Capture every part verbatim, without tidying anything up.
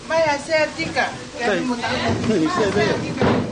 Mai a Sea Tika. Kai. Kai, Sea Tika.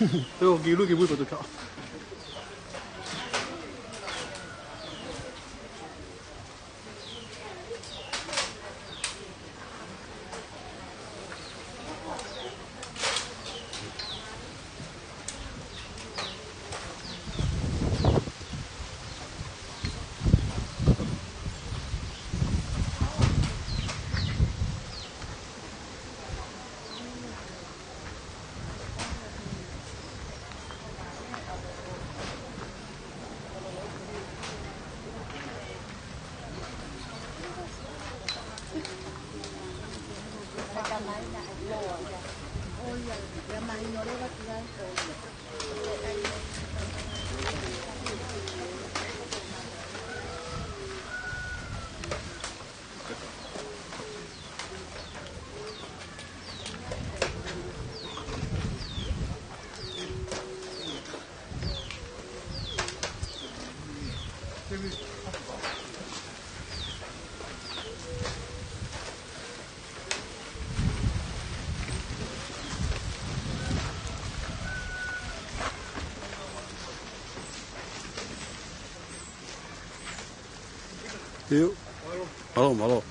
Te o ki luki mui pa tu ka. Mālō, mālō.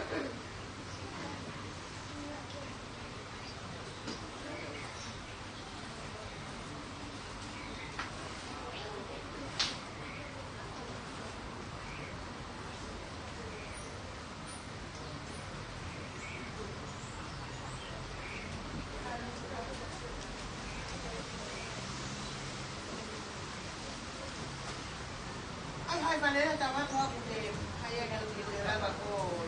Hai, hai, Valeria, tama ko aku te, hai, hai, kalau kita lama ko,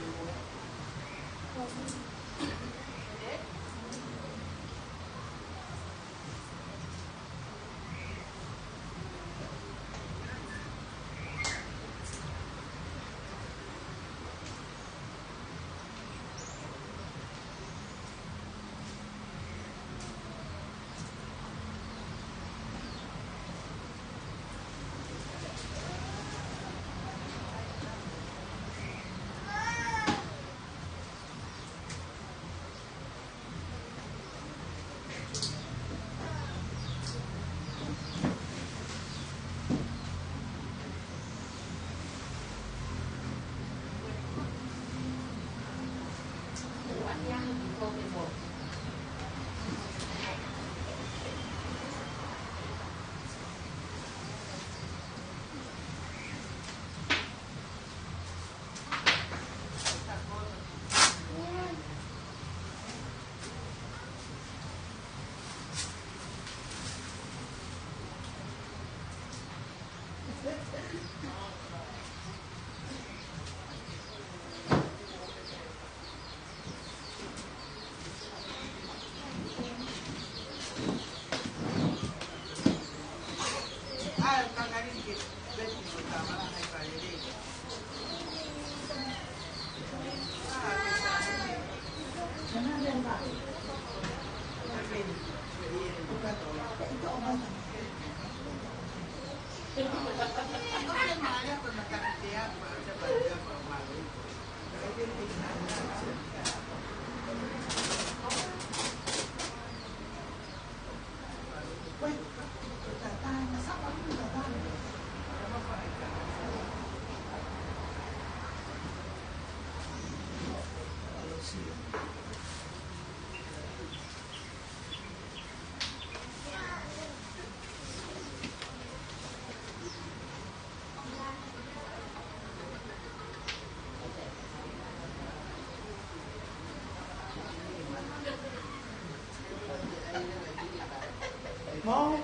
Mo?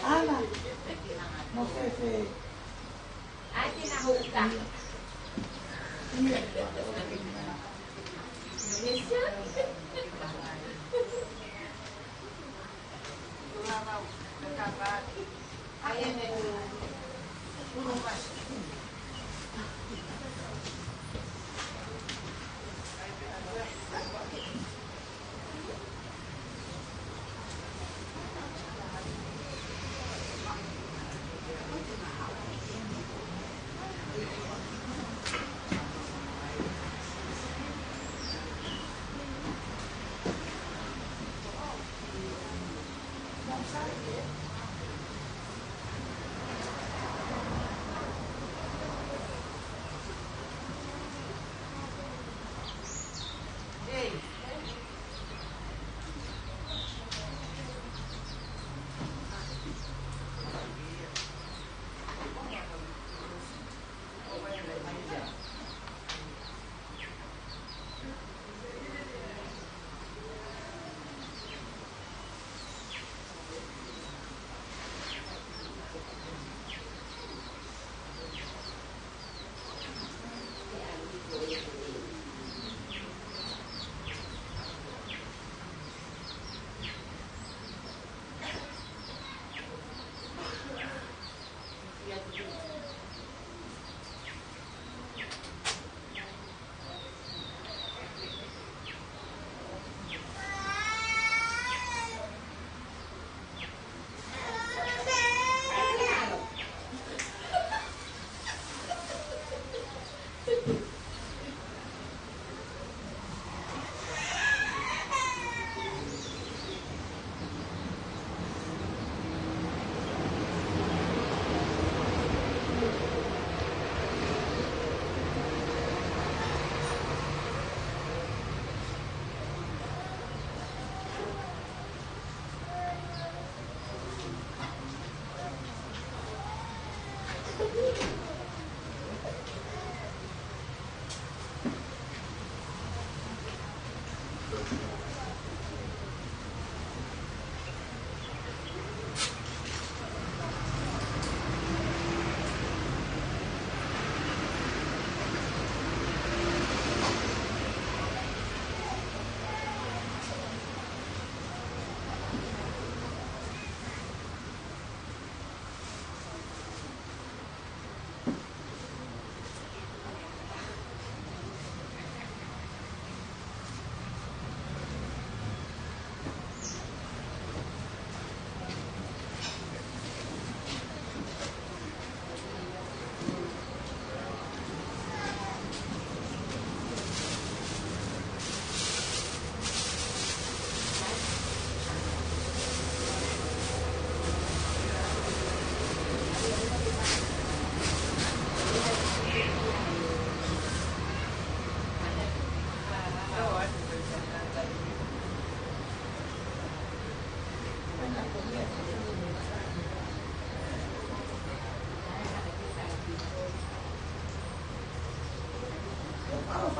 Ana? Mo Fefe? Ia.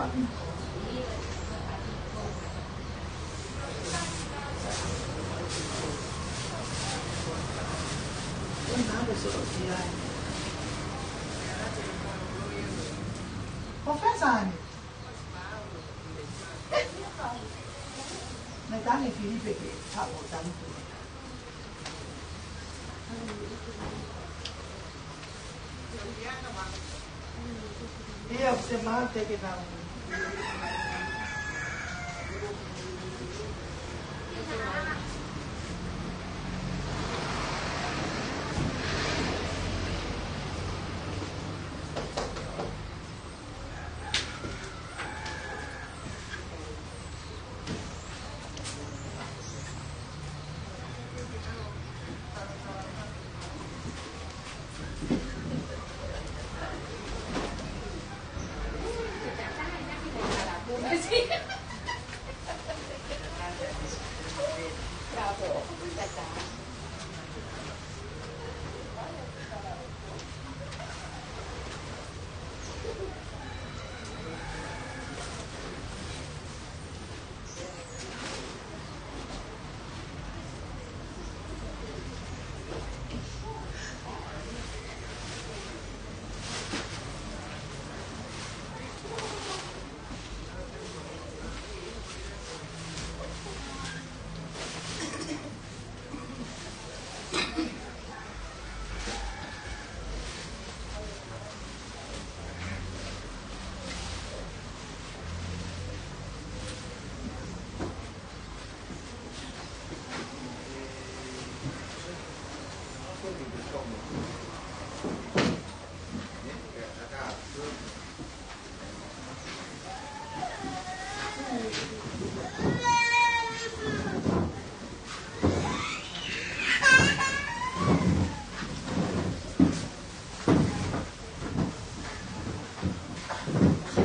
Ko fē Sane? Naʻe tane Filipe ke haʻu ʻo tanu. Ia, se mate ke nau.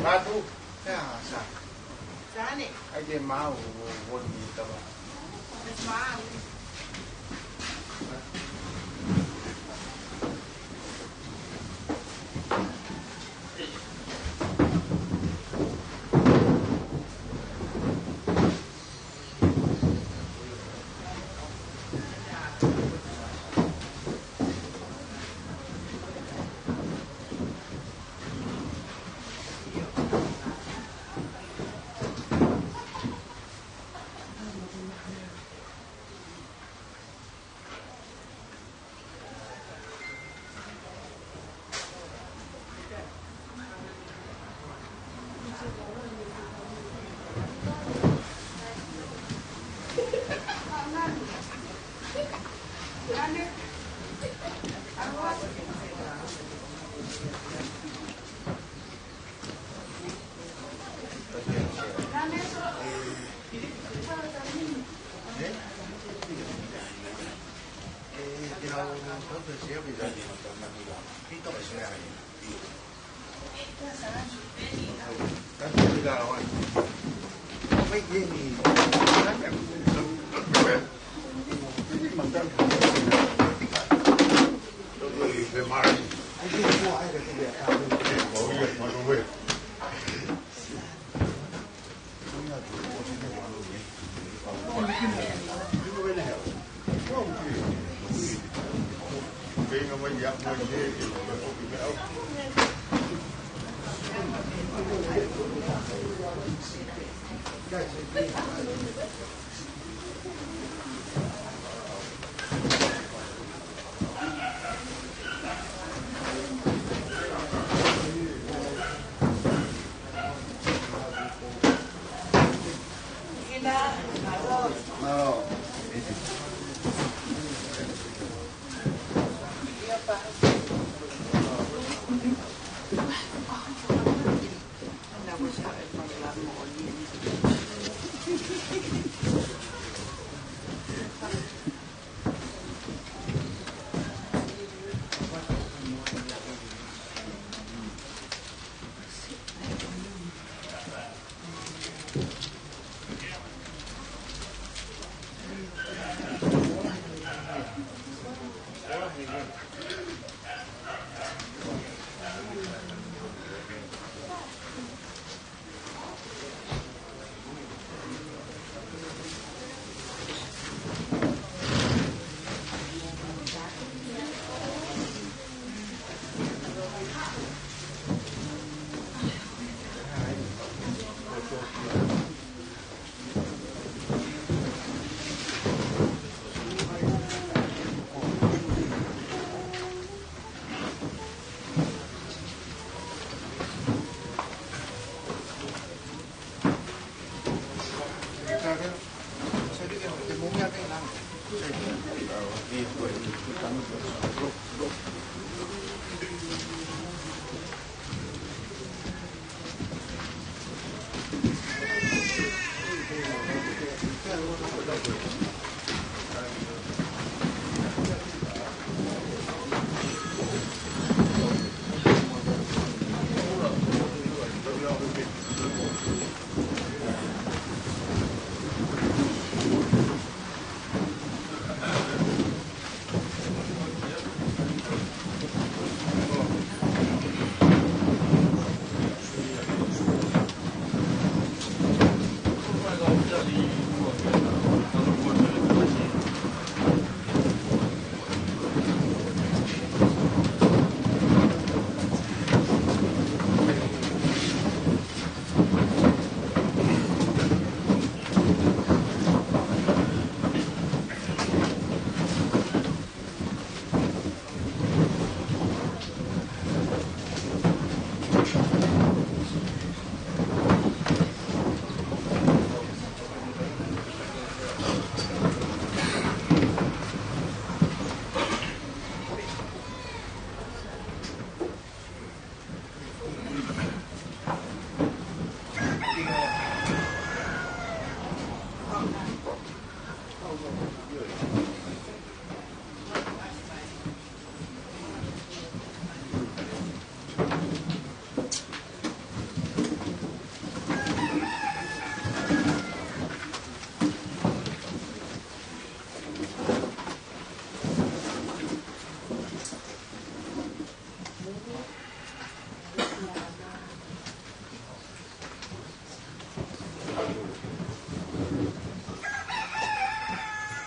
Matu, ea, Sa. Sane. ʻAi ke mau, ʻo, ʻo, ʻo, ni tava. Mau.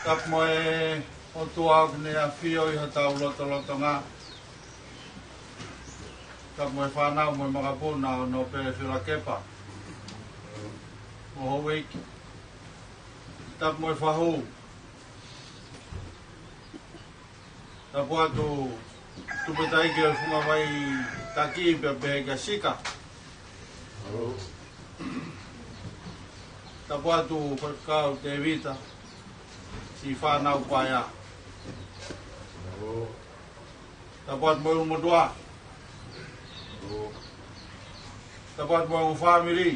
Tapu mo e ʻOtua ʻoku ne ʻafio ʻi hotau lotolotonga. Tapu mo e fānau mo e makapuna ʻo Nōpele Fielakepa mo houʻeiki. Tapu mo e fahu. Tapu atu Tupetaiʻi e Funga Vai Taki pea pehē kia Sika. Tapu atu Faifekau Tēvita, siʻi fānau paea. Tapu atu mo e ʻulumotuʻa. Tapu atu mo e fāmili.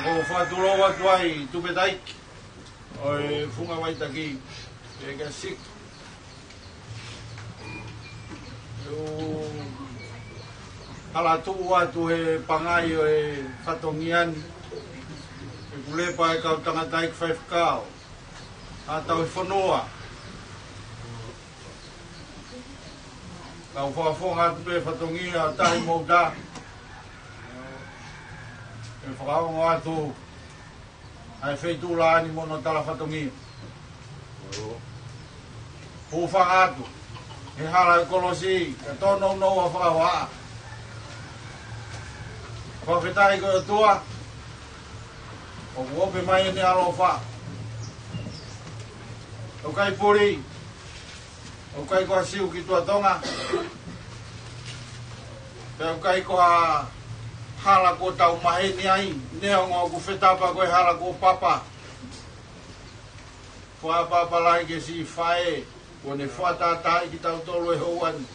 Ko e fakatulou atu ai Tupetaiʻi ʻo e Funga Vai Taki, pehē kia Sika. ʻOku ou hala tuʻu atu he pangai ʻo e fatongia ni. ʻOku lepa e kau tangataʻeiki faifekau ʻa e tauhi fonua. Kau fakafofonga atu pē fatongia ʻa Tahi mo Uta. ʻE fakaongo atu ʻa e feituʻu lāngi mo hono tala fatongia. Hūfanga atu he hala ʻo e kolosi, ka tōnounou ʻa fakahohaʻa. Fakafetaʻi ko e ʻOtua ʻoku ope mai ʻene ʻaloʻofa. ʻOku ʻikai puli, ʻoku ʻikai ko ha siu ki tuʻa Tonga, pea ʻoku ʻikai ko ha hala kuo tau maheni ai, neongo ʻoku fetapa ko e hala kuo papa. Fakapapālangi ki he siʻi faʻē kuo ne fakatātaaʻi kitautolu he houa ni.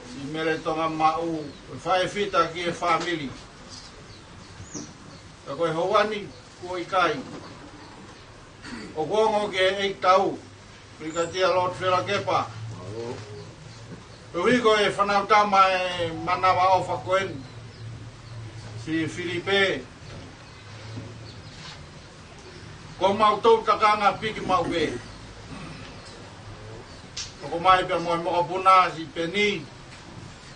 Siʻi Mele Tonga Maʻu, ʻo e faʻē fita ki he fāmili. Ka ko e houa ni, kuo ʻikai. ʻOku ongo ki he ʻEikitau, Pilikatia Lotu Fielakepa. Koeʻuhi ko e fānau tama ʻe manavaʻofa ko eni, siʻi Filipe. Ko homau toʻu takanga piki maʻu pē. Tokomai pea mo e mokopuna siʻi Peni.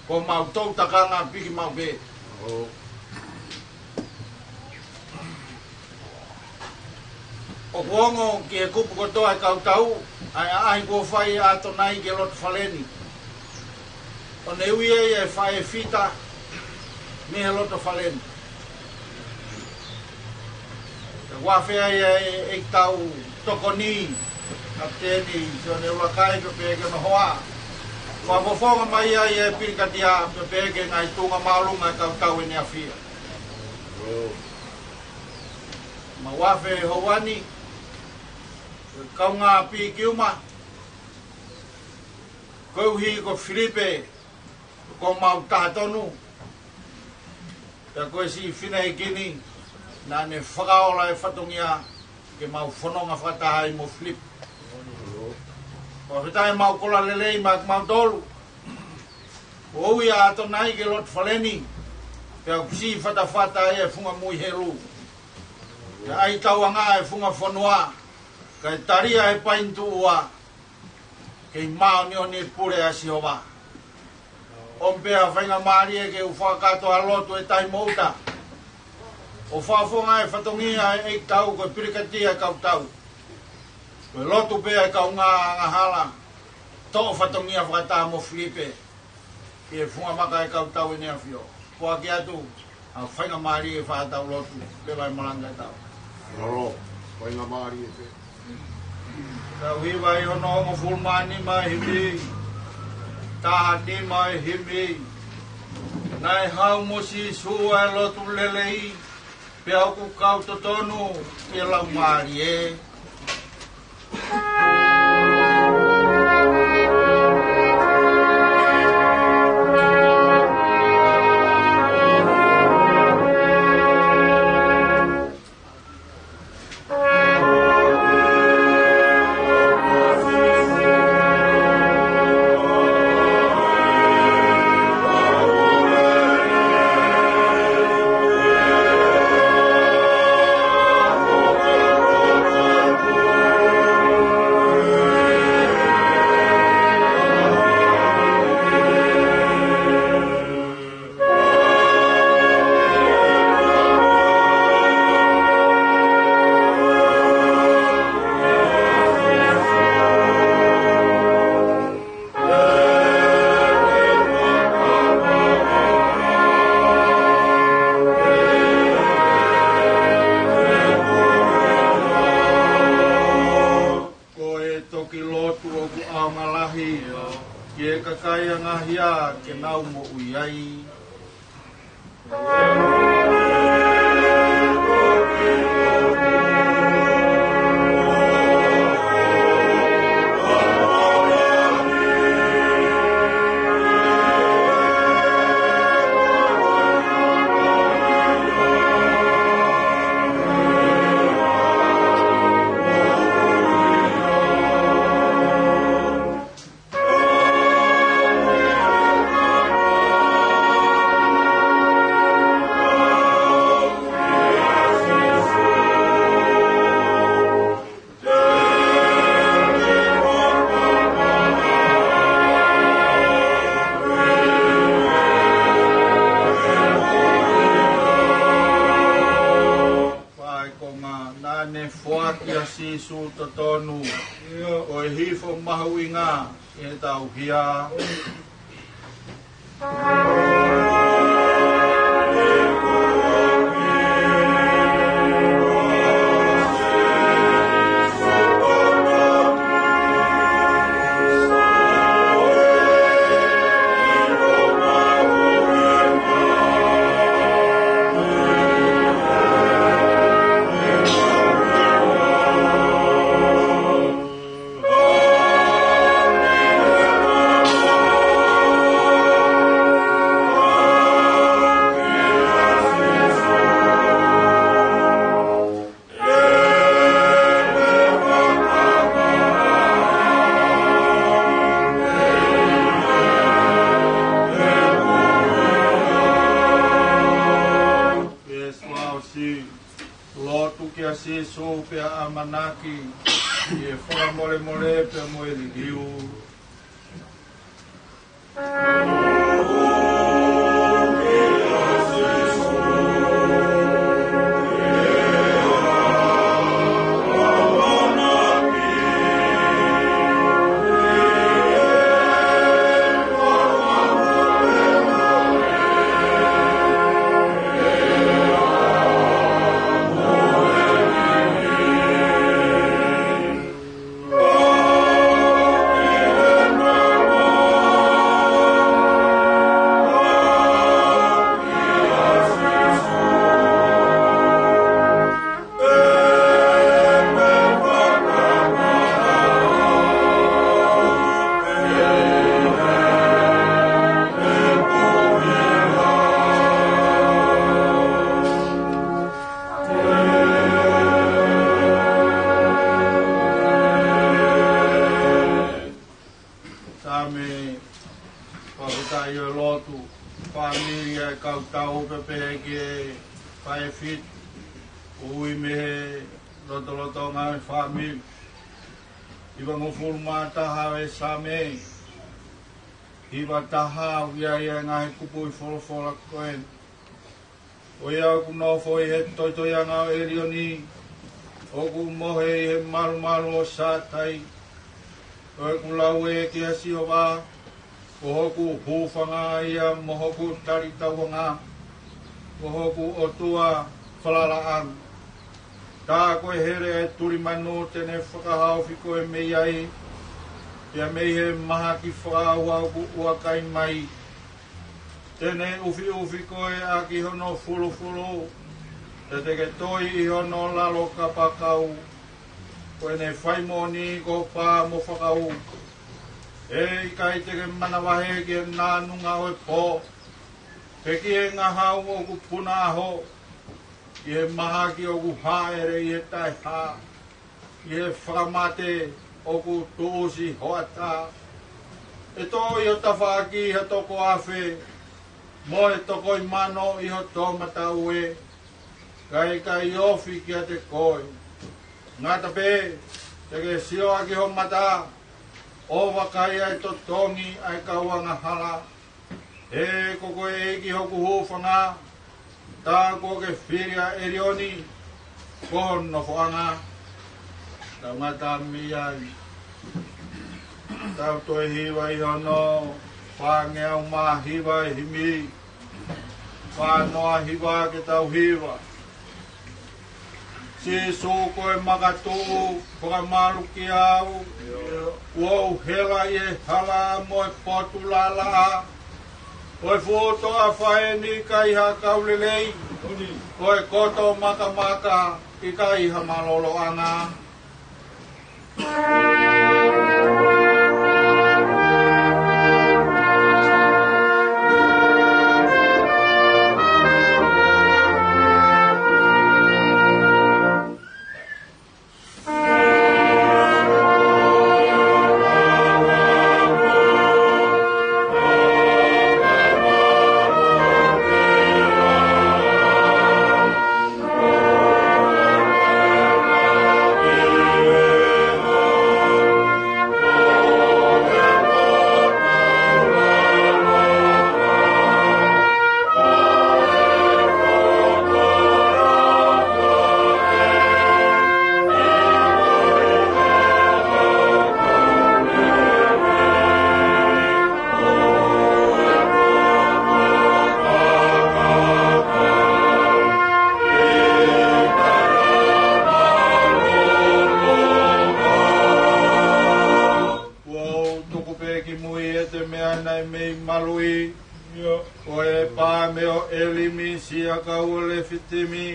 Ko homau toʻu takanga piki maʻu pē. ʻOku ongo ki he kupu kotoa e kau tau, ʻa e ʻaʻahi kuo fai ʻe ʻAtonai ki he loto fale ni. ʻO ne ui ai e faʻē fita mei he loto fale ni. Pea ʻoku afe ai e ʻEikitau Tokoni, Kapiteni Sione Ulakai, pea pehē ki hono hoa. Fakafofonga mai ai e Pilikatia, pea pehē ki he ngaahi tuʻunga māʻolunga e kau tau ʻEne ʻAfio. Mau afe houa ni, kaungā piki uma, koeʻuhi ko Filipe, ko homau taha tonu, pea ko e siʻi fineʻeiki ni, naʻa ne fakaola e fatongia ke mau fononga fakataha ai mo Filipe. Fakafetaʻi, mau kole lelei maʻa kimautolu. Kuo ui ʻa ʻAtonai ki he loto fale ni, pea ʻoku siʻi fatafata ai e funga mui helu. Pea ʻai tauanga e funga fonua, kae talia e paini tuʻua, kei māʻoniʻoni e pule ʻa Sihova. ʻOmi pē ha faingamālie ke u fakakakato ha lotu ʻe Tahi mo Uta, ʻo fakafofonga e fatongia e ʻEikitau ko e Pilikatia e kau tau. Ko e lotu pē ʻa e kaungā angahala, toʻo fatongia fakataha mo Filipe ki he funga maka e kau tau ʻEne ʻAfio. Foaki atu ha faingamālie ke fakatau lotu, pea ʻe malanga e tau. Mālō, faingamālie pē. Tau hiva ʻi hono hongofulu mā nima e himi, taha nima e himi. Naʻe haʻu mo Sīsū ʻa e lotu lelei, pea ʻoku kau totonu ki he Laumālie. Kae ʻi ai ha ngaahi ʻa ke nau moʻui ai. Fai konga naʻa ne foaki ʻa Sīsū totonu. ʻIo. Ko e hifo mahuʻinga ʻi heʻetau hia. Veesi fā ʻosi. Lotu kia Sīsū pea ʻamanaki ʻi he fakamolemole pea mo e liliu. Saame, fakafetaʻi ʻo e lotu, fāmili ʻa e kau tau pē pehē ki he fai fitu, ui mei he lotolotonga ʻo e fāmili. Hivangofulu mā taha ʻo e Saame, hiva taha ʻoku ʻi ai ʻa e ngaahi kupuʻi folofola ko eni. Ko ia ʻoku nofo ʻi he toitoiʻanga ʻo ʻElioni, ʻoku mohe ʻi he malumalu ʻo Sātai, ʻoku lau ē kia Sihova, ko hoku hūfanga ia mo hoku talitauʻanga, ko hoku ʻOtua falalaʻanga. Tā ko e hele ʻa e tuli manu te ne fakahaofi koe mei ai, pea mei he mahaki fakaʻauha ʻoku ʻuakai mai. Te ne ʻufiʻufi koe ʻaki hono fulufulu, pea te ke toi ʻi hono lalo kapakau. Ko ʻene fai moʻoni ko e pā mo fakaū. ʻE ʻikai te ke manavahē ki he nānunga ʻo e pō, pe ki he ngahau ʻoku puna ʻaho, ki he mahaki ʻoku hāʻele ʻi he taʻehā, ki he fakamate ʻoku tuʻusi hoʻatā. ʻE tō ʻi ho tafaʻaki ha toko afe, mo e toko ʻi mano ʻi ho toʻomataʻu ē, kae ʻikai ofi kiate koe. Ngata pē, te ke sio ʻaki ho mata, ʻo vakai ʻa e totongi ʻa e kau angahala. He ko koe ʻEiki hoku hūfanga, tā kuo ke fili ʻa ʻElioni ko ho nofoʻanga. Tau ngata mei ai. Tau toe hiva ʻi hono fāngeau mā hiva ʻi he himi. Fā noa hiva ke tau hiva. Sīsū ko e makatuʻu, fakamaluʻi au. Kuo u hela ʻi he hala mo e potu lalaʻa. Ko e fuʻu toʻa faeni ʻikai ha kau lelei. Ko e koto makamaka ʻikai ha maloloʻanga. Kuo u tuku pē ki mui ʻete meʻa naʻe mei maluʻi. Ko e pā mei ʻElimi, siʻa kau ʻo Lefitimi.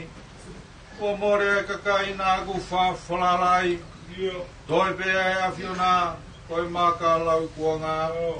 Kuo mole ʻa e kakai naʻa ku faʻa falala ai. Toe pē ʻa e ʻAfiona, ko e maka lauikuonga. ʻIo,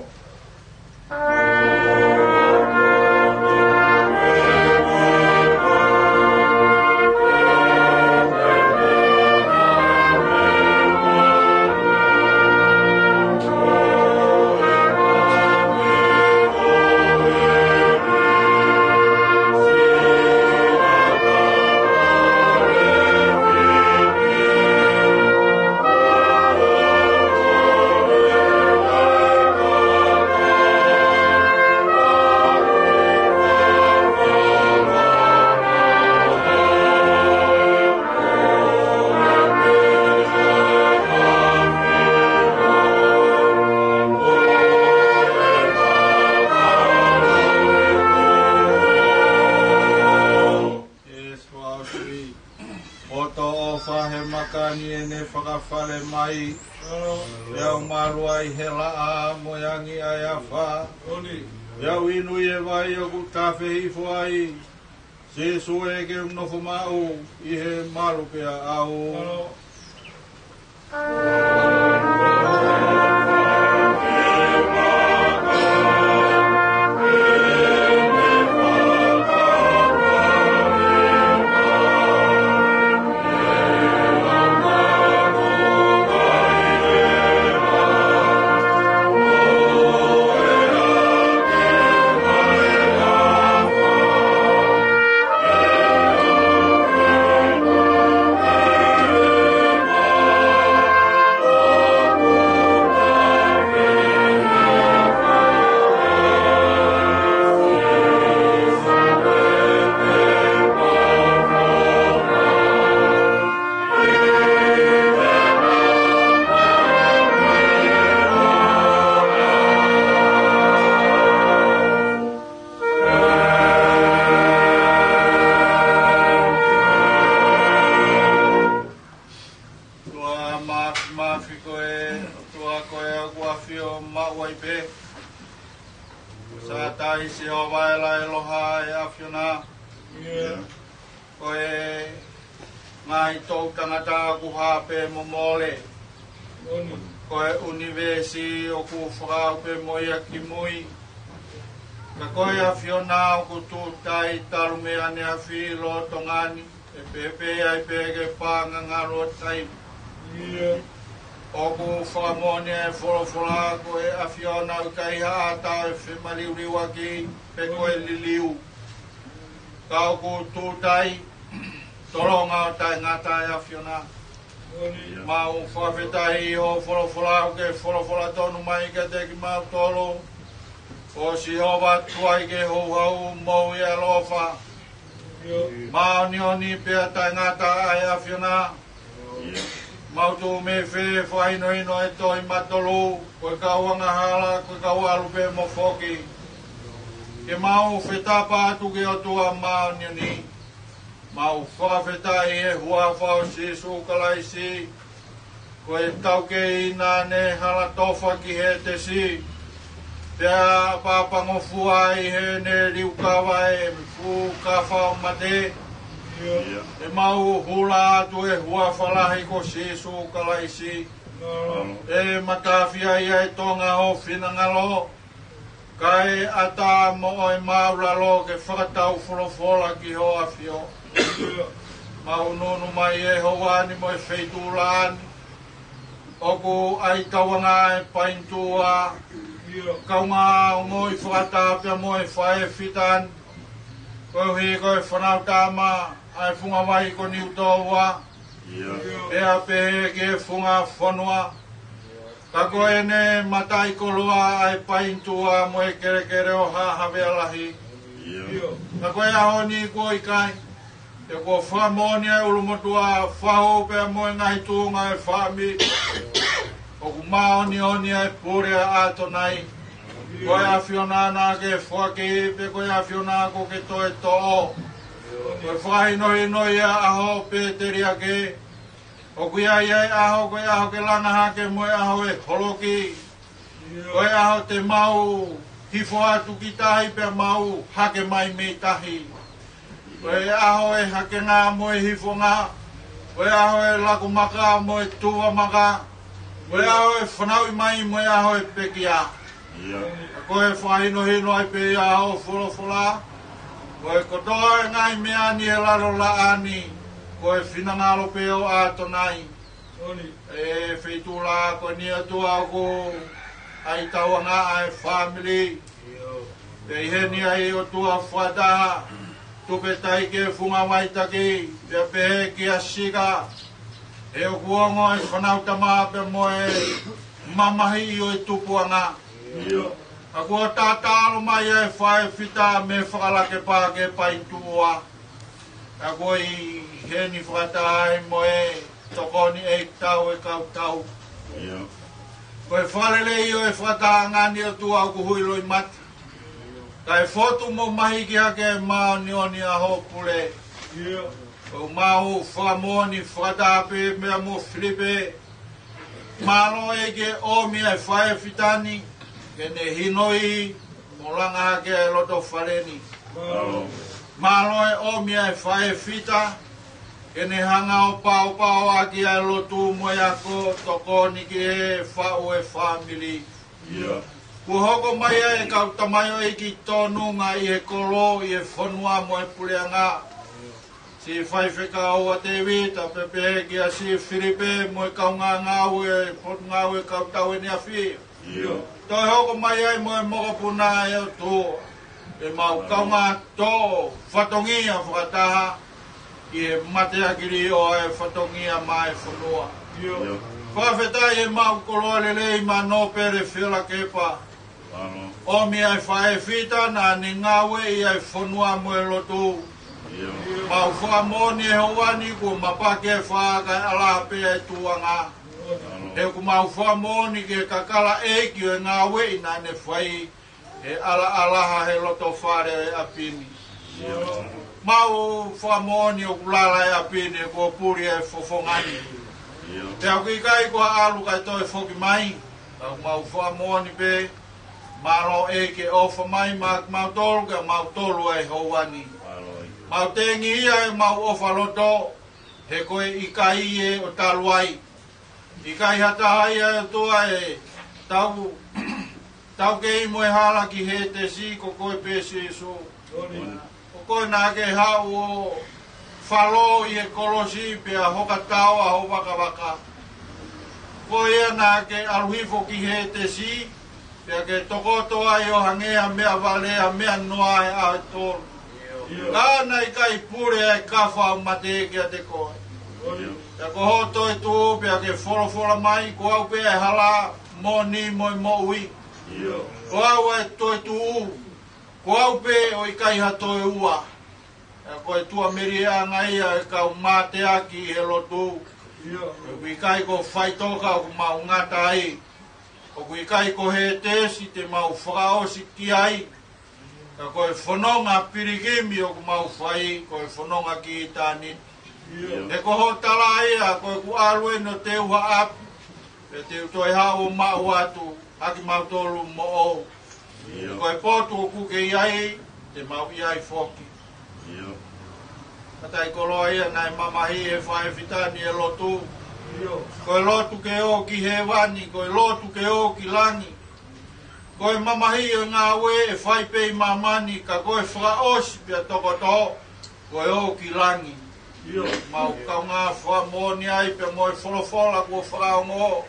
ʻosi ʻo toʻo ʻofa he maka ni ʻene fakafale mai. Pea u malu ai he laʻā mo e angi ʻa e afā. Pea u inu ʻi he vai ʻoku tafe hifo ai. Sīsū ē, ke u nofo maʻu ʻi he malu pē ʻaʻau. ʻOtua Māfimafi, ko e ʻOtua ko e ʻAfiona maʻu ai pē. Sātai Sihova e Laʻeloha, e ʻAfiona. Ko e ngaahi toʻu tangata ʻoku hā pē mo mole. Ko e ʻunivēsi ʻoku fakaaʻu pē mo ia ki mui. Ka ko e ʻAfiona ʻoku tūtai talu mei ʻaneafi lolotonga ni, ʻe pehē ai pē ke pā ngangalu ʻo taimi. ʻOku fakamoʻoni e folofola, ko e ʻAfiona ʻoku ʻikai ha ʻata ʻe femaliuliuaki, pe ko e liliu. Ka ʻoku tūtai, tolonga ʻo taʻengata e ʻAfiona. Mau fakafetaʻi ʻi hoʻo folofola ʻoku ke folofola tonu mai kiate kimautolu. Ko Sihova tuai ke houhau, moʻui ʻaloʻofa. Māʻoniʻoni pea taʻengata ʻa e ʻAfiona. Mau tuʻu mei fē, fakahinohino e tohi matolu, ko e kau angahala, ko e kau ʻalu pē mo foki. Ke mau fetapa atu ki he ʻOtua māʻoniʻoni. Mau fakafetaʻi he huafa ʻo Sīsū Kalaisi, ko e taukei naʻa ne hala tofa ki Hētesi, pea ʻapaʻapangofua ai heʻene liukava e fuʻu kafa ʻo mate. ʻIo. ʻE mau hula atu he huafa lahi ko Sīsū Kalaisi. ʻE matafi ai ʻa e Tonga ho finangalo, kae ʻatā mo ʻemau lalo ke fakatau folofola ki ho ʻAfio. Mau nunu mai he houa ni mo e feituʻu lahi ni, ʻoku ʻi ai tauanga e painituʻa, kaungā ongoʻi fakataha pea mo e faʻē fita ni, koeʻuhi ko e Fānautama ʻa e funga vai ko Niutōua, pea pehē ki he funga fonua. Ka ko ʻene mataʻikoloa ʻa e painituʻa mo e kelekele ʻo Haʻa Havea Lahi. Ka ko e ʻaho ni kuo ʻikai. He kuo fakamoʻoni ʻa e ʻulumotuʻa, fahu pea mo e ngaahi tuʻunga ʻo e fāmili. ʻOku māʻoniʻoni ʻa e pule ʻa ʻAtonai. Ko e ʻAfiona naʻa ke foaki, pea ko e ʻAfiona kuo ke toe toʻo. Ko e fakahinohino ia ʻaho pē teliake. ʻOku ʻi ai ʻa e ʻaho, ko e ʻaho ke langa hake mo e ʻaho e holoki. Ko e ʻaho te mau hifo atu ki tahi pea mau hake mai mei tahi. Ko e ʻaho e hakenga mo e hifonga. Ko e ʻaho e laku maka mo e tuva maka. Ko e ʻaho e fanauʻi mai mo e ʻaho e pekia. Ka ko e fakahinohino ai pē ia ʻo e folofola. Ko e kotoa e ngaahi meʻa ni ʻi he lalo laʻā ni, ko e finangalo pē ʻo ʻAtonai. ʻE feituʻu lahi ko eni ʻOtua, ʻoku ʻi ai tauanga ʻa e fāmili. Pea ʻi heni ʻa e ʻOtua fakataha, tuku pē taʻe ke funga vaitaki, pea pehē kia Sika. He ʻoku ongo e Fānautama pea mo e mamahiʻi ʻo e tupuʻanga. Ka kuo tatalo mai ʻa e faʻē fita mei Fakalakepa ki he painituʻa. Ka kuo ʻi heni fakataha ai mo e tokoni ʻeikitau e kau tau. Ko e fakalelei ʻo e fakatahaʻanga ni ʻOtua ʻoku hui loʻimata. Kae fotu mo mahiki hake māʻoniʻoni ʻa ho pule. ʻOku mau fakamoʻoni fakataha pē meia mo Filipe. Mālō ʻEiki ʻomi ʻa e faʻē fita ni, ke ne hinoʻi mo langa hake ʻa e loto fale ni. Mālō ʻomi ʻa e faʻē fita, ke ne hanga ʻo paopao ʻaki ʻa e lotu mo e ako tokoni ki he faʻu e fāmili. Kuo hoko mai ʻa e kau tamaioʻeiki tōnunga ʻi he kolo, ʻi he fonua mo e puleʻanga. Siʻi Faifekau ʻa Tēvita, pea pehē kia Siʻi Filipe mo e kaungā ngāue, Potungāue Kautau ʻEne ʻAfio. Toe hoko mai ai mo e mokopuna ʻe ʻOtua, ʻemau kaungā tō fatongia fakataha, ʻi he mateaki liʻo ʻa e fatongia maʻa e fonua. Fakafetaʻi ʻemau koloa lelei maʻa Nōpele Fielakepa. ʻOmi ʻa e faʻē fita naʻa ne ngāueʻi ʻa e fonua mo e lotu. Mau fakamoʻoni he houa ni kuo mapaki e fā kae ʻalaha pē ʻa e tuʻuʻanga. He ʻoku mau fakamoʻoni ki he kakala ʻeiki ʻo e ngāueʻi naʻa ne fai, he ʻalaʻalaha he loto fale ʻo e ʻapi ni. Mau fakamoʻoni ʻoku lala e ʻapi ni kuo puli e fofonga ni. Pea ʻoku ʻikai ko ha ʻalu kae toe foki mai. Ka ʻoku mau fakamoʻoni pē, mālō ʻEiki ʻofa mai maʻa kimautolu, kia mautolu ʻa e houa ni. Mau tengiʻia ʻemau ʻofa loto, he ko e ʻikai ʻe ʻo talu ai. ʻIkai ha taha ia ʻe ʻOtua ʻe tau, taukei mo e hala ki Hētesi, ko koe pē Sīsū. Ko koe naʻa ke haʻu ʻo falo ʻi he kolosi pea hoka tao ʻa ho vakavaka. Ko ia naʻa ke ʻalu hifo ki Hētesi, pea ke tokoto ai ʻo hangē ha meʻavale, ha meʻanoa he ʻaho ʻe tolu. Ka naʻe ʻikai pule ʻa e kafa ʻo mate kiate koe. Pea ko hoʻo toetuʻu pea ke folofola mai, ko au pē ʻa e hala, moʻoni mo e moʻui. Ko au ʻa e toetuʻu, ko au pē ʻoku ʻikai ha toe ua. Pea ko e tuʻamelieʻanga ia ʻo e kau mateaki ʻi he lotu. ʻOku ʻikai ko faʻitoka ʻoku mau ngata ai. ʻOku ʻikai ko Hētesi te mau fakaʻosi ki ai. Ka ko e fononga pilikimi ʻoku mau fai, ko e fononga ki ʻitāniti. He ko hoʻo tala ia, ko ʻeku ʻalu eni ʻo teu ha ʻapi, pea te u toe haʻu ʻo maʻu atu ʻa kimautolu moʻou. Ko e potu ʻoku ke ʻi ai, te mau ʻi ai foki. Ka tai koloa ia naʻe mamahi ʻe he faʻē fita ni e lotu. Ko e lotu ke ō ki hēvani, ko e lotu ke ō ki langi. Ko e mamahi ʻo e ngāue ʻe fai pē ʻi māmani, ka ko e fakaʻosi pea tokoto, ko e ō ki langi. Mau kaungā fakamoʻoni ai pea mo e folofola kuo fakaongo.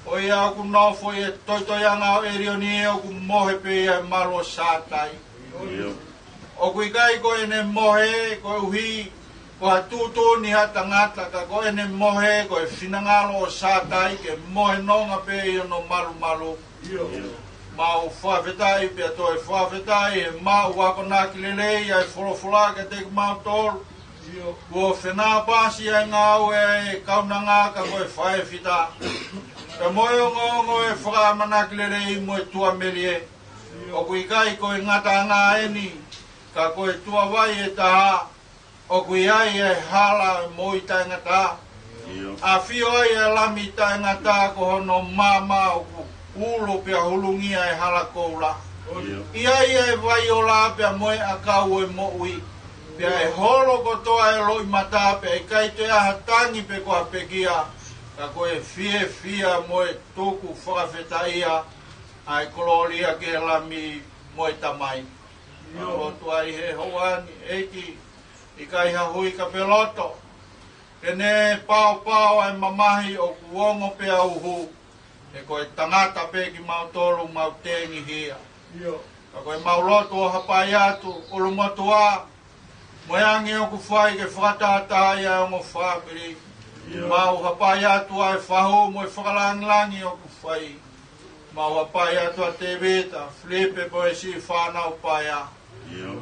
ʻO ia ʻoku nofo ʻi he toitoiʻanga ʻo ʻElioni ʻoku mohe pē ia he malu ʻo Sātai. ʻOku ʻikai ko ʻene mohe koeʻuhi ko ha tuʻutuʻuni ha tangata, ka ko ʻene mohe ko e finangalo ʻo Sātai ke mohe nonga pē ʻi hono malumalu. Mau fakafetaʻi pea toe fakafetaʻi he maʻu akonaki lelei ʻa e folofola kiate kimautolu. Kuo fenāpasi ʻa e ngāue ʻa e kaunanga ka ko e faʻē fita. Pea mo e ongoongo ʻo e fakaʻamanaki lelei mo e tuʻamelie. ʻOku ʻikai ko e ngataʻanga eni, ka ko e tuʻa vai ʻe taha, ʻoku ʻi ai e hala moʻui taʻengata. ʻAfio ai e Lami taʻengata ko hono maama ʻoku ulo pea hulungia e hala koula. ʻI ai e vai ola pea mo e ʻakau ʻo e moʻui. Pea ʻe holo kotoa e loʻimata pea ʻikai toe ʻi ai ha tangi pe ko ha pekia. Ka ko e fiefia mo e tuku fakafetaʻia ʻa e kolōlia ki he Lami mo e Tamai. Mau lotu ai he houa ni, ʻEiki, ʻikai ha hui ka pe loto. Ke ne paopao ʻa e mamahi ʻoku ongo pea uhu. He ko e tangata pē kimautolu mau tengihia. Ka ko e mau lotu ʻo hapai atu, ʻulumotuʻa, mo e angi ʻoku fai ke fakatātā ʻa e ongo fāmili. Mau hapai atu ʻa e fahu mo e fakalangilangi ʻoku fai. Mau hapai atu ʻa Tēvita, Filipe mo e siʻi fānau paea.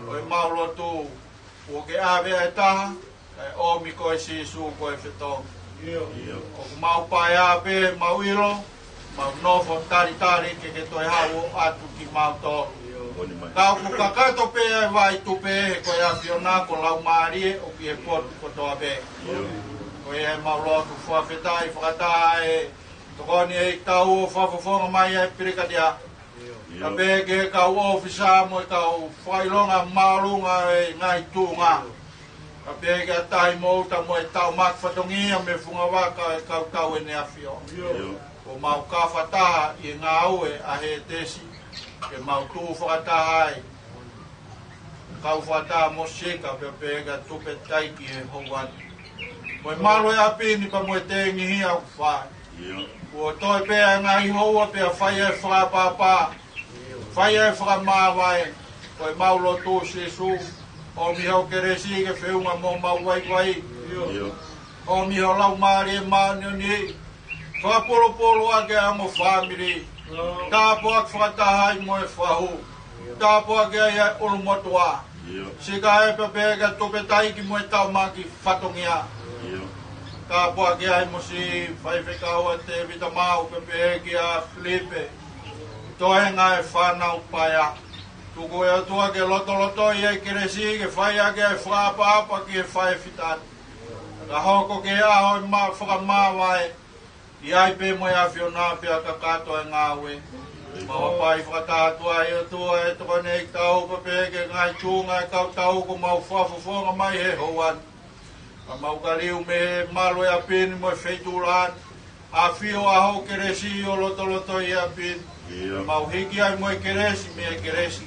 Ko e mau lotu, kuo ke ʻave ʻa e taha, kae ʻomi koe Sīsū ko e fetongi. ʻOku mau paea pē, mau ʻilo, mau nofo talitali ke ke toe haʻu atu kimautolu. Ka ʻoku kakato pē ʻa e vai tupe he ko e ʻAfiona ko e Laumālie ʻoku ʻi he potu kotoa pē. Ko ia ʻemau lotu fakafetaʻi fakataha ʻe tokoni ʻEiki tau ʻo fakafofonga mai ʻa e pilikania. Ka pehē ki he kau ʻōfisa mo e kau fakaʻilonga māʻolunga ʻo e ngaahi tuʻunga. Ka pehē ki he ʻAtai mo e ʻUta mo e Tauʻamaki Fatongia mei he fungavaka ʻo e kau tau ʻEne ʻAfio. Kuo mau kau fakataha ʻi he ngāue ʻa Hētesi. Ke mau tuʻu fakataha ai. Kau fakataha mo Sika pea pehē ki he tupe taiki he houa ni. Mo e malu ʻo e ʻapi ni pea mo e tengihia ʻoku fai. Kuo toe pē ʻa e ngaahi houa pea fai ʻa e fakaʻapaʻapa. Fai ʻa e fakamāvae. Ko e mau lotu Sīsū. ʻOmi hoʻo kelesi ke feʻunga mo homau vaivai. ʻOmi ho Laumālie Māʻoniʻoni. Fakapolopolo ʻaki ʻa e ongo fāmili. Tāpuaki fakataha ai mo e fahu. Tāpuaki ai ʻa e ʻulumotuʻa. Sika ē pea pehē ki he tupe taiki mo e Tauʻamaki Fatongia. Tāpuaki ai mo siʻi faifekau ʻa Tēvita Mau pea pehē kia Filipe. Toenga e fānau paea. Tuku ʻe ʻOtua ke lotolotoi ʻa e kelesi ke fai ʻaki ʻa e fakaʻapaʻapa ki he faʻē fita ni. Ka hoko ki he ʻaho ʻo e ma-, fakamāvae. ʻI ai pē mo e ʻAfiona pea kakato e ngāue. Mau hapai fakataha atu ai ʻOtua ʻe tokoni ʻEiki tau pea pehē ki he ngaahi tuʻunga ʻo e kau tau kuo mau fakafofonga mai he houa ni. Ka mau ka liu mei he malu ʻo e ʻapi ni mo e feituʻu lahi ni. ʻAfio ʻa hoʻo kelesi ʻo lotolotoi ʻa e ʻapi ni. Mau hiki ai mo e kelesi mei he kelesi.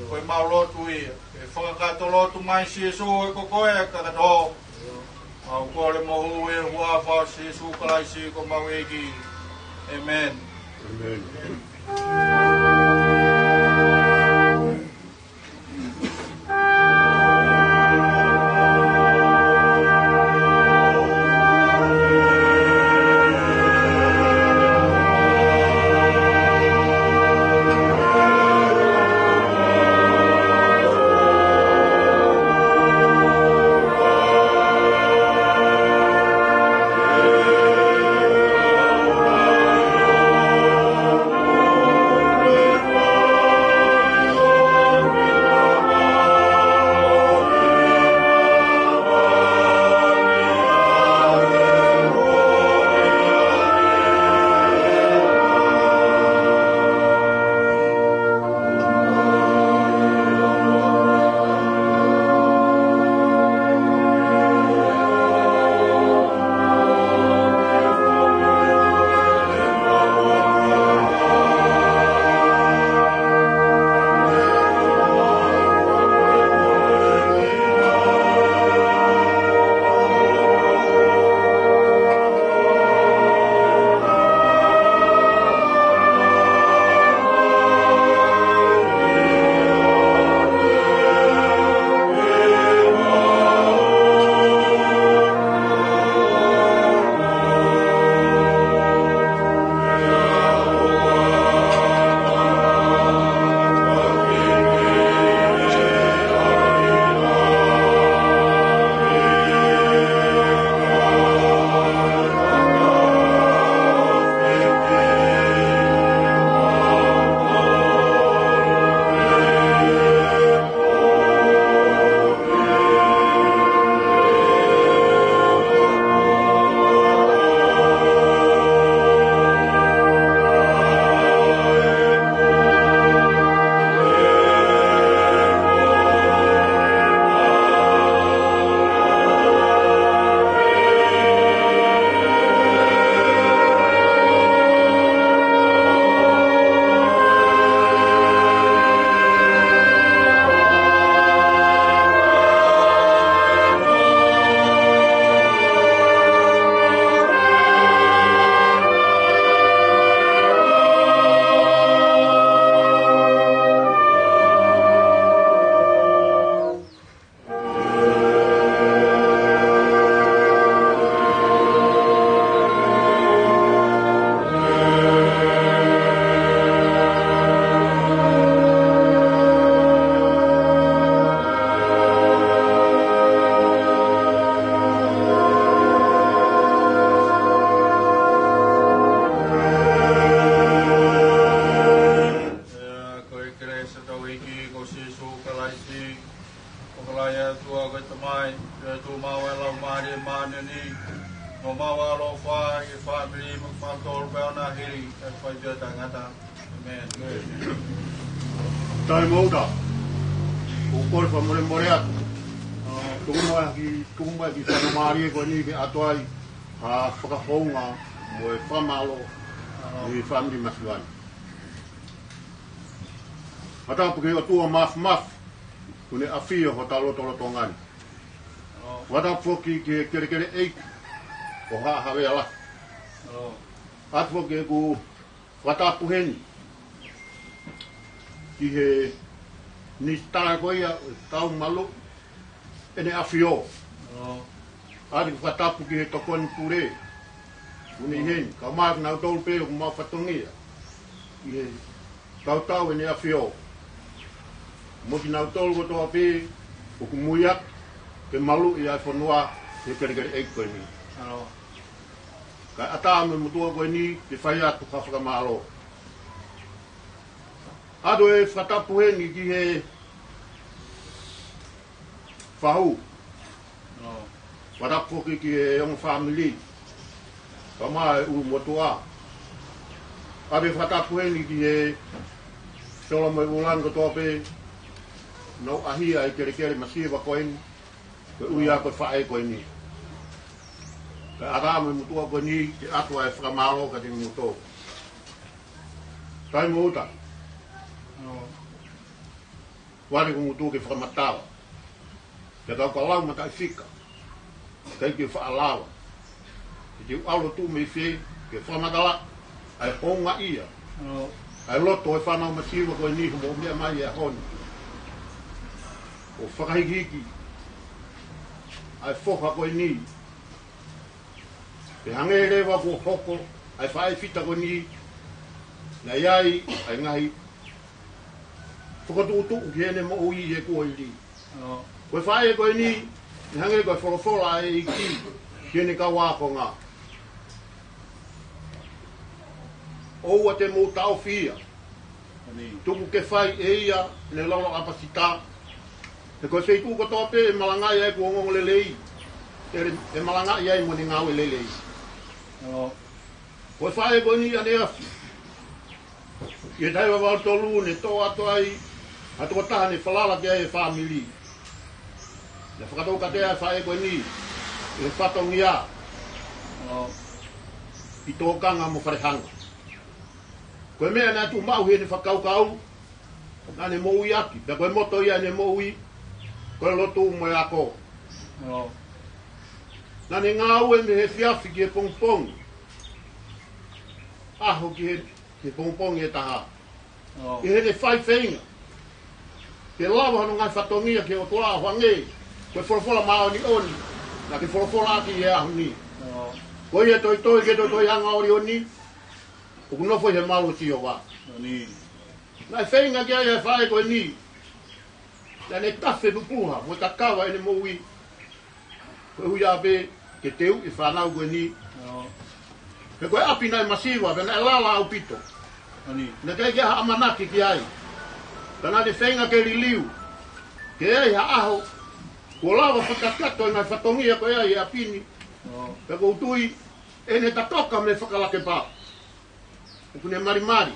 Ko e mau lotu ia. ʻE fakakakato lotu mai Sīsū ʻe ko koe ʻa e kakato. Mau kole mo hū ʻi he huafa ʻo Sīsū Kalaisi ko homau ʻEiki. ʻĒmeni. Ko Sīsū Kalaisi, ʻoku ʻikai ha ʻOtua ko e Tamai, pea ʻoku tuʻu maʻu ʻa e Laumālie Māʻoniʻoni, ʻo maʻu ʻa e ʻaloʻofa ʻi he fāmili mo kimautolu pea ʻo nā hili, ʻo fai pē ʻo taʻengata. ʻĒmeni. Tau mou ō. ʻOku ou kole fakamolemole atu. Tuku mai ki, tuku mai ki he faingamālie ko eni ke ʻoatu ai ha fakahounga mo e fakamālō ʻi he fāmili masiva ni. Fakatapu ki he ʻOtua Māfimafi, ʻoku ne ʻafio ʻi hotau lotolotonga ni. Fakatapu foki ki he kelekele ʻeiki ʻo Haʻa Havea Lahi. Fakatapu foki ʻeku fakatapu heni ki he Minisitā ko ia ʻo e Tau Maluʻi, ʻEne ʻAfio. ʻOatu ʻeku fakatapu ki he Tokoni Pule, ʻoku ne ʻi heni, kae ʻumaʻā kinautolu pē ʻoku maʻu fatongia ʻi he tautau ʻEne ʻAfio, mo kinautolu kotoa pē ʻoku muiaki ke maluʻi ʻa e fonua ʻi he kelekele ʻeiki ko eni. Kae ʻatā mo e motuʻa ko eni ke fai atu ha fakamālō. ʻOatu e fakatapu heni ki he fahu. Fakatapu foki ki he ongo fāmili, kae ʻumaʻā e ʻulumotuʻa. ʻOatu e fakatapu heni ki he sola mo e vūlangi kotoa pē, ʻoku nau ʻaʻahi ʻa e kelekele masiva ko eni, koeʻuhi ko e faʻē ko eni. Kae ʻatā mo e motuʻa ko eni ke ʻoatu ʻa e fakamālō kiate kimoutolu. Tau mou ō. ʻOatu ʻeku ngutu ke fakamatala. Pea tau ka lau mataʻifika, ʻikai ke faʻa lava. Ke te u ʻalu atu mei fē ke fakamatala ʻa e houngaʻia, ʻa e loto ʻo e fānau masiva ko eni hoʻomou meʻa mai he ʻaho ni ʻo fakahikihiki ʻa e foha ko eni. Pea hangē leva kuo hoko ʻa e faʻē fita ko eni, naʻe ʻi ai ʻa e ngaahi fokotuʻutuʻu ki heʻene moʻui ʻi he kuohili. Ko e faʻē ko eni, naʻe hangē ko e folofola ʻa e ʻEiki ki heʻene kau ākonga: ʻOua te mou taʻofi ia. Tuku ke fai ʻe ia ʻene laulauʻapasita. He ko e feituʻu kotoa pē ʻe malangaʻi ai ʻeku ongoongolelei, ʻe, ʻe malangaʻi ai mo ʻene ngāue lelei. Ko e faʻē ko eni ʻaneafi, ʻi he taha hiva valu tolu, ne toʻo atu ai ha tokotaha ne falala ki ai e fāmili. Ne fakatoukatea e faʻē ko eni ʻi he fatongia ʻi tōkanga mo falehanga. Ko e meʻa naʻe tuʻu maʻu heʻene fakakaukau, naʻa ne moʻui ʻaki, pea ko e moto ia ʻene moʻui, ko e lotu mo e ako. Naʻa ne ngāue mei he efiafi ki he pongipongi, ʻaho ki he, ki he pongipongi ʻe taha. ʻI heʻene fai feinga ke lava hono ngaahi fatongia ki he ʻOtua, ʻo hangē ko e folofola māʻoniʻoni naʻa ke folofola ʻaki ʻi he ʻaho ni. Ko ia toitoi ke toitoi anga ʻoliʻoni, ʻoku nofo ʻi he malu ʻo Sihova. Naʻe feinga ki ai e faʻē ko eni, naʻa ne tafe pupuha mo takava ʻene moʻui, koeʻuhi pē ke teuʻi e fānau ko eni. He ko e ʻapi naʻe masiva, pea naʻe lala ʻaupito. Naʻe ʻikai ke ʻi ai ha ʻamanaki ki ai. Pea naʻa ne feinga ke liliu, ke ʻi ai ha ʻaho kuo lava fakakakato e ngaahi fatongia ko ia ʻi he ʻapi ni. Pea ʻoku ou tui ʻene tatoka mei he fakalakepa, ʻoku ne malimali,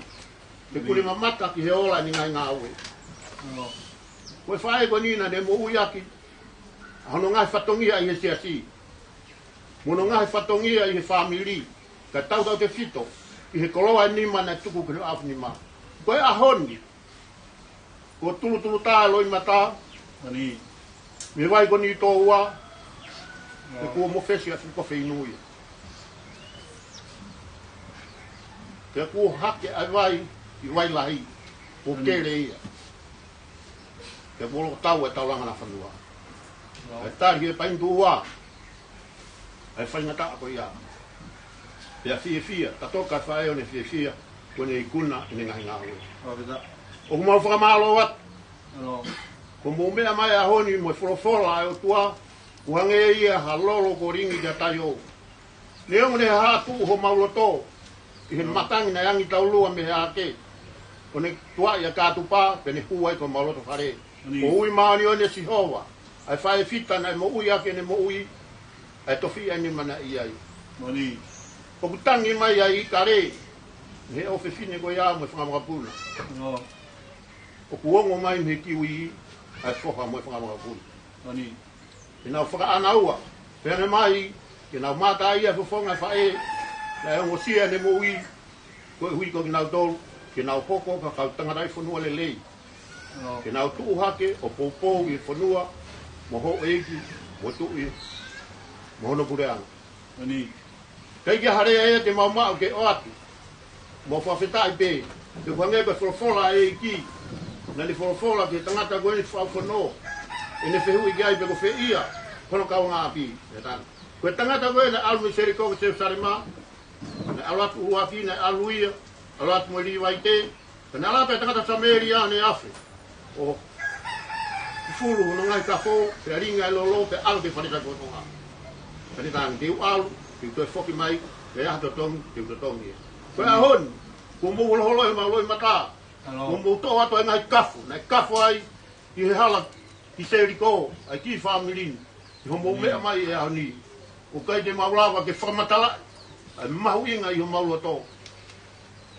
he ʻoku ne mamata ki he ola ʻene ngaahi ngāue. Ko e faʻē ko eni naʻa ne moʻui ʻaki ʻa hono ngaahi fatongia ʻi he siasi, mo hono ngaahi fatongia ʻi he fāmili, kae tautautefito ʻi he koloa ʻe nima naʻe tuku ki hono ʻaofinima. Ko e ʻaho ni, kuo tulutulutā e loʻimata mei he vai ko eni ʻi Tōua, pea kuo mofesi ʻa e fuʻu kofe inu ia. Pea kuo hake ʻa e vai ʻi Vailahi, kuo kele ia. Pea kuo loko tau e taulanga ʻa e fonua. ʻE tali ʻe Paimutū ua ʻa e faingataʻa ko ia. Pea fiefia, tatoka e faʻē ʻo ne fiefia, kuo ne ikuna ʻene ngaahi ngāue. ʻOku mau fakamālō atu. Kuo mou meʻa mai he ʻaho ni mo e folofola ʻa e ʻOtua, ʻoku hangē ia ha lolo kuo lingi ki ha taio. Neongo ne hahā tuʻu homau loto ʻi he matangi naʻe angi taulua mei he ake, ʻo ne tuaʻi ʻa Kātupa, pea ne hū ai ki homau loto fale. Moʻoni. Ko e ui māʻoniʻoni ʻa Sihova, ʻa e faʻē fita naʻe moʻui ʻaki ʻene moʻui, ʻa e tofiʻa ʻene mana ʻi ai. Moʻoni. ʻOku tangi mai ʻa e ʻīkale, mei he ʻofefine ko ia mo e fanga vakapuna. ʻIo. ʻOku ongo mai mei he kiuī, ʻa e foha mo e fanga vakapuna. Moʻoni. Ke nau fakaʻānaua, pea ne ʻomai, ke nau mātā ʻa e fofonga ʻo e faʻē, naʻe ongosia ʻene moʻui, koeʻuhi ko kinautolu, ke nau hoko ko e kau tangataʻi fonua lelei. ʻIo. Ke nau tuʻu hake ʻo poupou ʻi he fonua, mo houʻeiki, mo tuʻi, mo hono puleʻanga. Moʻoni. ʻIkai ke ʻi ai ha lea ia te mau maʻu ke ʻoatu. Mau fakafetaʻi pē, he ʻoku hangē ko e folofola ʻa e ʻEiki, naʻa ne folofola ki he tangata ko eni fakafono, ʻene fehuʻi ki ai pe ko fē ia hono kaungāʻapi. Naʻe tala, ko e tangata ko ē naʻe ʻalu mei Selikō ki Selusalema, naʻe ʻalu atu ʻuluaki, naʻe ʻalu ia, ʻalu atu mo e Līvaite, pea naʻe ʻalu atu e tangata Samēlia ʻo ne afe ʻo fufulu hono ngaahi kafo, pea lingi ʻa e lolo, pea ʻalu ki he fale taki kotoa. Pea ne talaange, te u ʻalu, te u toe foki mai, pea ʻi ai ha totongi, te u totongi ia. Ko e ʻaho ni, kuo mou holoholo ʻi homau loʻimata. ʻAlo. Kuo mou toʻo atu ʻa e ngaahi kafo naʻe kafo ai ʻi he hala ʻi Selikō, ʻa e kiʻi fāmili ni, ʻi hoʻomou meʻa mai he ʻaho ni. ʻOku ʻikai te mau lava ke fakamatalaʻi ʻa e mahuʻinga ʻi homau loto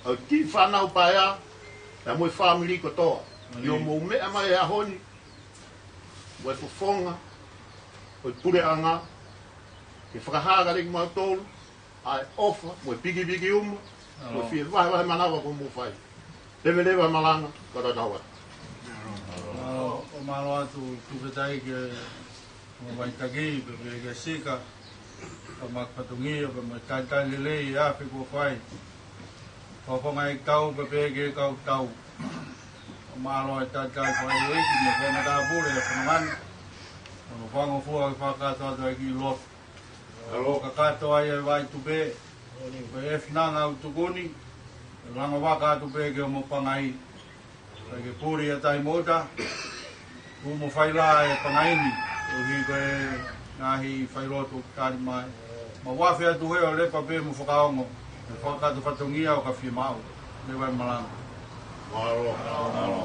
ʻa e kiʻi fānau paea, pea mo e fāmili kotoa, ʻi hoʻomou meʻa mai he ʻaho ni, mo e fofonga ʻo e puleʻanga, ke fakahā kiate kimautolu ʻa e ʻofa mo e pikipiki uma, mo e fie vahevahe manava kuo mou fai. Leveleva e malanga, ka tatau atu. ʻO, ʻo mālō atu, tufetaʻi ki he ongo vaitaki, pea pehē kia Sika, ka maʻu fatongia, pea mo e talitali lelei ʻa e afi kuo fai. Fakafofonga ʻEiki tau, pea pehē ki he kau tau. ʻO mālō e talitali fakaʻeiʻeiki, mo e fakamatapule ʻa e fononga ni. ʻO ne fangofua ke fakakakato atu ʻa e kiʻi lotu. ʻAlo. Kakato ai ʻa e vai tupe, ko e efinanga ʻoku tuku ni, lango vaka atu pē ki hoʻomo pangai, kae ke puli ʻa Taimoʻuta, tuʻu mo fai lā e pangai ni, ʻuhi ko e ngaahi failotu tali mai. Mau afe atu he ʻo lepa pē mo fakaongo, mo fakakakato fatongia ʻo ka fiemaʻu. Leva e malanga. Mālō. Mālō.